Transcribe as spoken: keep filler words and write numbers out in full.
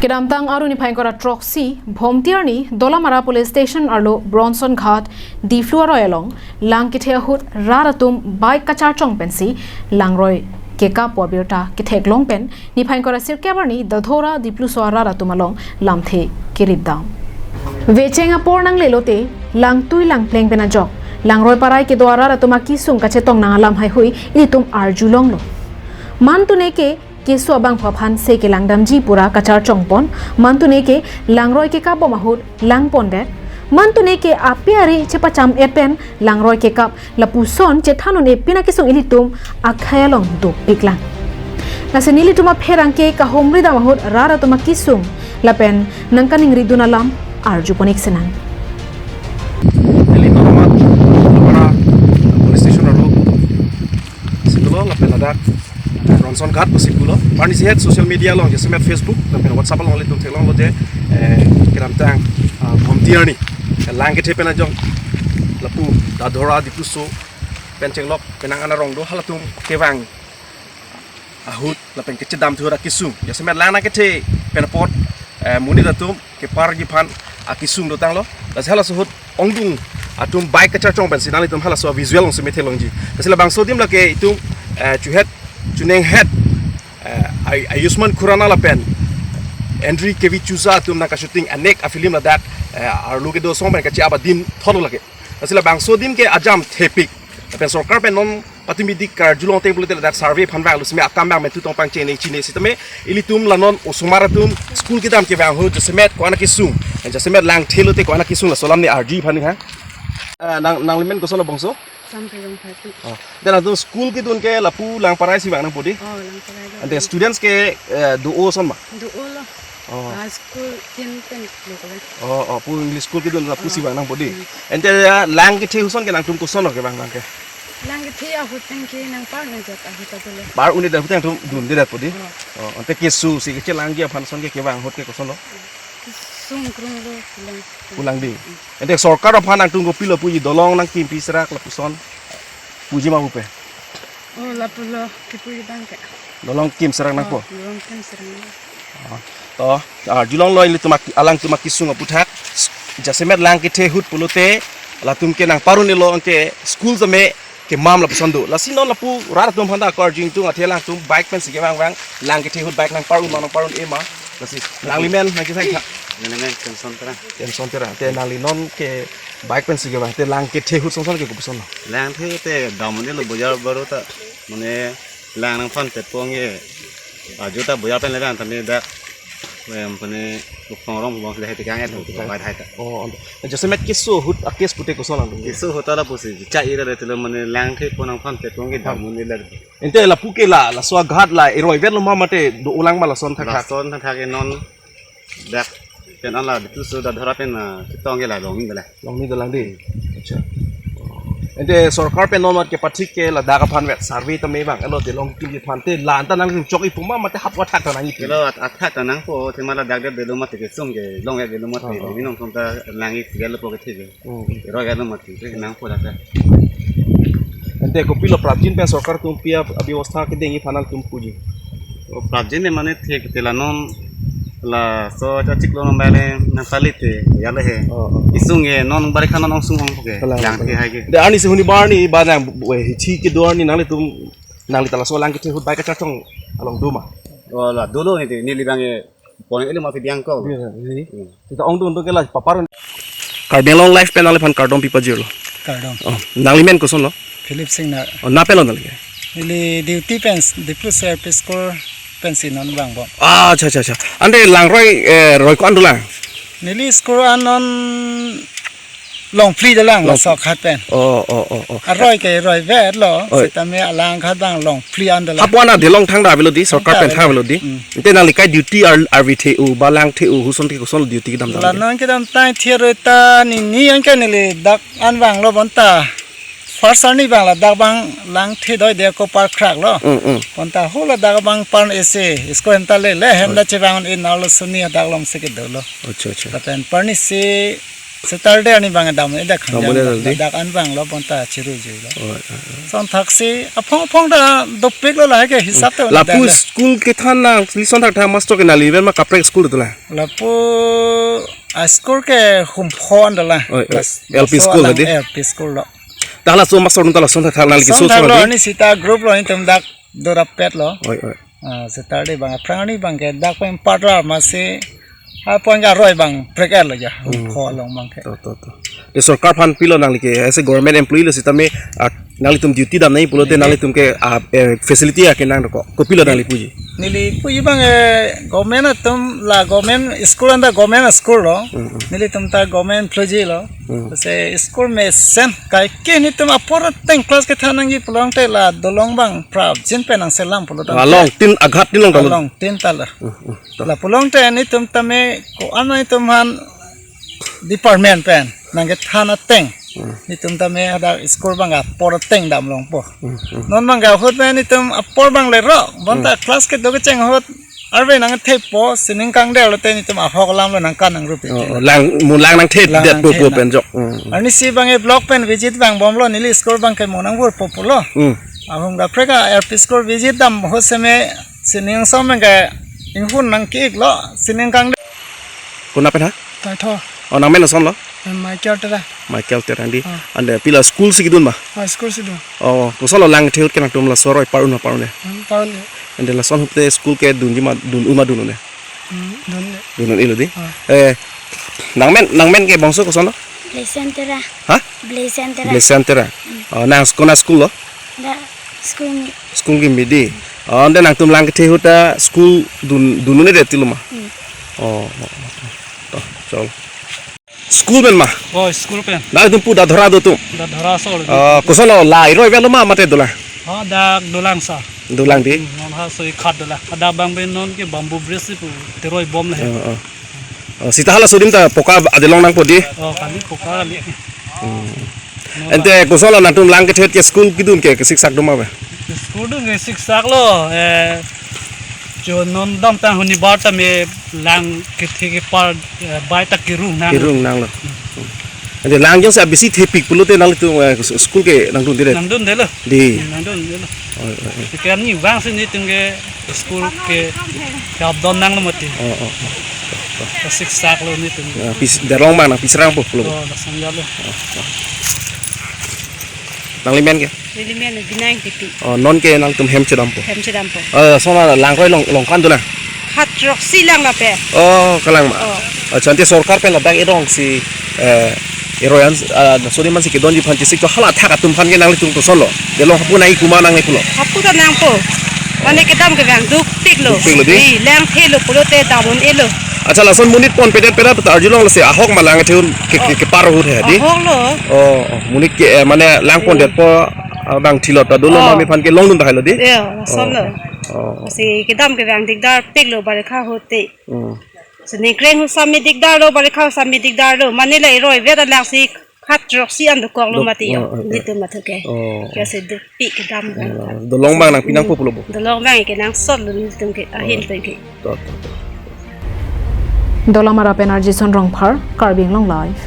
Kedamtang Arni niphai ingkoi ra throksi, Bhomti arni, Dolamara Police Station arlo Bronson Ghat, Diphu aroi along, lang kethe ahut rat atum bike kacharchong pensi, langroi kekappo abirta ketheklong pen, niphai ingkoi ra sirkep arni, Dadhora Dipluso arat atum along lamthe keripdam. Vecheng apor nangle lote, langtui langpleng pen ajok, langroi parai kedo arat atum akesung kachetong nang alam haihui, ilitum arjulonglo. Mantune ke, keso abangphu aphan se kelangdamji pura kacharchong pon, mantune ke langroi kekapbom ahut langpondet, mantune ke ape ari chepacham-et pen langroi kekap lapuson chethan un-e pin akesung ilitum akhei along dopiklang. Lasi nelitum apherangke kahumridam ahut rat atum akesung lapen nangkaningridun alam arjupon-ik sinang. Neli Dolamara Police Station arlo si pulo lapen ladak Bronson Ghat pusi pulo. Arnisi het social media along jasemet Facebook lapen WhatsApp along ilitum theklonglo je, eh, kedamtang, ah, Bhomti arni, eh, lang kethe pen ajok lapu Dadhora Dipluso pen chenglok penang an arong do halatum kevang ahut lapen kechedam thu ra kesung. Jasemet lang nangkethe pen apot, eh, monit atum keparji aphan akesung dotanglo. Lasi halaso ahut ongdung atum bike kacharchong pensi nanglitum halaso visual along si metheklongji. Lasi labangso adim lake itum, eh, chuhet, chuneng het, eh, Ay-, Ayushmann Khurrana lapen Andrew K V D'Souza atum nangkashooting anek afilm ladak, eh, arlo kedo asong pen kache-ap adim thotlo lake. Lasi labangso adim ke ajam thepik. Lapen sorkar pen non patumi dik karjulong ateng pulote ladak survey aphan vanglo seme akam abang pen tutong pangcheng ne chine sitame ilitum la non osomar atum school kedam kevang ahut jasemet ko-an akesung, jasemet langthe lote ko-an akesung laso alam ne arju aphan ni ha. Ah, nang, nanglimen koson lo bangso? Sampai bang satu. Oh. Dan atum school kedun ke lapu lang parai si vang nangpo di? Oh, lang parai do. Ante students ke, eh, do-o ason ma? Do-o lo. Oh. Ah, school tin pen lo ko. Oh, oh, pu English school kedun lapu si vang nangpo di. Hmm. Ante, ah, lang kethe ason ke nangtum koson lo kevang lang ke? Lang kethe ahut tang ke nangpar un-e det ahut ta dolo. Par un-e det ahut tang tum dunde detpo di. Oh. Oh, ante keso si kechelangji aphan ason ke kevang ahut ke koson lo? Sung krung lo lang. Pulang di. Ante sorkar aphan nangtum kopilo puji, dolong nangkimpi serak lapuson puji ma pupe? Oh, lapulo kipuji abang ke. Dolong kim serak nangpo? Oh, dolong kim serak nang. Oh. To, ah, arjulonglo ilitum ak-, alangtum akesung aputhak. Jasemet lang kethe ahut pulote latum ke nangpar un-elo anke school tame kemam lapuson do. Lasi non lapu rat atum aphanta ako arju ingtung, athe alangtum bike pensi kevang vang, lang kethe ahut bike nangpar un ma nangpar un-e ma. Lasi nanglimen nangkisai tha? Nanglimen Tenson Terang. Tenson Terang. Te nangli non ke bike pensi kevang, te lang kethe ahut ason ason ke kopuson lo? Langthe te dam un-elo bojar baru ta, mane lang nangphan te pong ye. Ajo ta bojar pen le vang tame dak, em, pene Bukrong rong bong le hai te kang et, hai ta. Oh, ante. Jasemet keso ahut akes pute koson lang? Keso ahut ta lapusi chai ra le te lo, mane langthe pon nangphan te pong ye dam un-e le. Ante lapu ke la, laso aghat la eroi vet lo ma mate do-o lang ma lason thakthak? Lason thakthak ke non dak pen an la Dipluso Dadhora pen, ah, chetong ke la long ni bela. Long ni dolang di. Acha. Ante sorkar pen non mat kepathik ke ladak aphan vet survey tame vang, elo te long kim aphan te la anta nangchok-i pu ma mate hap athak ta nangji pu? Elo at-, athak ta nangpo, thema ladak det avelo mate kesung ke long ya avelo mate, Oh, oh. Minong kong ta lang-ik vet lo po kethe ke. Hmm. Roi vet lo mate, te nangpo dak ta. Ante kopilo prapjin pen sorkar atum pi a-, abiostha kedengji aphan nangtum puji? Oh, prapjin ne mane thik te la non laso chachiklo non bale nangpali te ya le he. Oh, oh. Isung ye non bari khan non sung hong ke. Kalang, lang kalang. Te hai ke. De arnisi huni bar ni ba nang bu-, bu-, hithi kedo arni nanglitum, nangli ta laso lang kethe ahut bike kacharchong along do ma? Oh, la dolo ni te, neli bang ye pon ele ma phi biang ko. Iya, iya. Hmm. Kita ongdung ongdung ke la papar. Karbi Anglong Live pen nangliphan kardom pipajirlo. Kardom. Oh, nanglimen koson lo? Philip Singnar. Oh, na pen lo nangli ke? Neli duty pen, Dipluso L P School pensi non vangbom. Ah, acha, acha, acha. Ante langroi, eh, roi ko-an dolang? Neli school an non longphli dolang, Long- laso khat pen. Oh, oh, oh, oh. Aroi ke roi vet lo, Oi. Sitame alang khat abang longphli an dolang. Hap wana delong thangta avelo di, sorkar Thangta pen thang avelo. Avelo di. Hmm. Ante nangli kai duty ar-, arvi the-o, ba lang the-o, ason ke koson duty kedam La dam ke? Non kedamtang thier ta nini an ke neli dak an vanglo bonta. First arni vang ladak abang lang the doi de ko par khrak lo. Mm, mm. Bonta ho ladak abang par ese, school hem ta le, le hem da Oh. Chevang in arlo suni adak along si kedo lo. Acha, acha. Lapen par ni si Saturday arni bang dam, eh, dak Dam khang boleh jam, tadi. Dak an bang lo bonta chiru jui lo. Oh, oh, oh. Son thaksi aphong aphong ta dopik lo lahai ke hisap to. Lapu dak, dak. School kethan nangli son thakthak master ke nangli pen ma kaprek school dolang? Lapu a school ke humphon dolang. Oh, oh. Kelas L P laso school alang tadi? L P school lo. Ta laso master nung ta lason thakthak nangli keso lason thak lo, tadi? Arni sita group lo, netum dak dorapet lo. Oi, oi. Ah, Saturday bang, aphrang arni bang ke dak pen partner masi, apon ke aroi bang prek er lo ya, Hmm. humphon along bang ke. To, to, to. Te sorkar aphan pilo nangli ke, as a government employee lo sitame, ah, nanglitum duty dam nangji pulote Hmm. nanglitum ke, ah, eh, facility akenang dokok. Kopilo nangli puji? Neli puji bang, eh, government atum la government school anta government school lo. Hmm, hmm. Nelitum ta government employee lo. Hmm. Se school mesen kaike netum apor ateng class kethan nangji pulote la dolong bang prapjin pen nangselam pulo tangte. Along tin aghat tin long talo. Along tin talo. Hmm, hmm. To. La pulote netum tame ko-an netum aphan department pen nangkethan ateng. Hmm. Netum tame hadak school bang apor ateng damlongpo. Hmm, hmm. Non bang ahut pen netum apor bang lerok. Bonta Hmm. class kedo kecheng ahut arve nangthepo, sining kangdel lote netum ahok alam lo nangkan nangrup Oh, ite. Oh, lang, mo lang nangthe Lang detpo nangthe po na. Pen jok. Hmm. Arnisi bang e block pen visit bang bomlo, neli school bang ke mo nangvurpo pulo. Hmm. Ahung kaprek a L P school visit dam ahut seme sining som bang ke inghun nangke-ik lo, sining kangdel. Konat pen ha? Taitho. Oh, nangmen ason lo? Eh, Michael Terang. Michael Terang di. Ah. Ante pila school si kedun ma? Ah, school si dun. Oh, koson lo lang kethe ahut ke nangtum laso aroi par-un ma par-un-e? Hmm, par-un-e. Ante lason ahut te school kedunji ma dun-un ma dun-un-e? Hmm, dun-un-e. Dun-un-e lo di. Ah. Eh, nangmen, nangmen ke bangso koson lo? Blessing Terang. Ha? Blessing Terang. Blessing Terang. Hmm. Oh, nang konat school lo? Dak school ni. School kimi di. Oh, ante nangtum lang kethe ahut ta school dun, dun-un-e det tilo ma? Hmm. Oh, oh, oh. To, chol. School pen ma? Oh, school pen. Nangtum pu dak dhora do tum? Dak dhora so lo. Ah, koson lo, la iroi avelo ma mate dolang? Oh, dak dolang sa. Dolang di? Hmm, non ha soi khat dolang. Ada bang pen non ke bamboo bridge si pu teroi bom le. Oh, oh. Oh, sita hala sodim ta poka adelong nangpo di? Oh, kali poka kali. Hmm. Non ante la. Koson lo nangtum lang kethe ahut ke school kedun ke kesiksak do ma ba? School dun kesiksak lo, eh, jo non damtang huni bar tame lang kethe kepar, eh, bai ta kerung nang. Kerung nang lo. Ante lang jongsi abisi thepik pulote nanglitum, eh, school ke nangdunde det? Nangdunde lo. Di. Hmm, nangdunde lo. Oh, oh, oh. Ke arni vang si netum ke school ke kap don nang lo mati. Oh, oh, oh. Kesiksak lo netum. Ya, pis, darong bang nangpisrangpo pulo. Oh, lason ya lo. Oh, oh. Nanglimen ke? Nelimen Binai Ingtipi. Oh, non ke nangtum hem chedampo? Hem chedampo. Eh, sona langroi long, longkan dolang? Khat throksi lang lape. Oh, kalang ma. Oh. Accha, ante sorkar pen ladak erong si, eh, eroi an, ah, suri man si kedonji aphan chesik to hala athak atum aphan ke nanglitum koson lo? Delong hapu nangji kuma nangji pulo? Hapu ta nangpo. Mane kedam kevang dukpik lo. Dukpik lo di? Di, lang the lo pulote dam un-e lo. Accha, lason monit ponpedet pedet ta arjulong lo si ahok ma lang kethe ahut ke, ke, Oh. Kepar ahut he di? Ahok lo. Oh, oh, monit ke, eh, mane lang pondetpo, ah, bang thilot ta dolo Oh. ma mephan ke longdun tahai lo di? Iya, lason lo. Oh. Oh. Si kedam kevang dikdar pik lo barikha ahut te. Hmm. Si ningkreng ahut sami dikdar lo, barikha ahut sami dikdar lo. Mane la iroi vet alang si khat throksi an dokok lo Dok-, mati yo. Oh, oh, oh. Netum mathu ke. Oh. Ke si dukpik kedam. Oh, dolong bang nangpi nangpo pulo bo? Dolong bang ke nangsot lo netum ke ahin Oh. pen ke. To, to, to. Dolamara pen R J Son Rongphar, Karbi Anglong Live.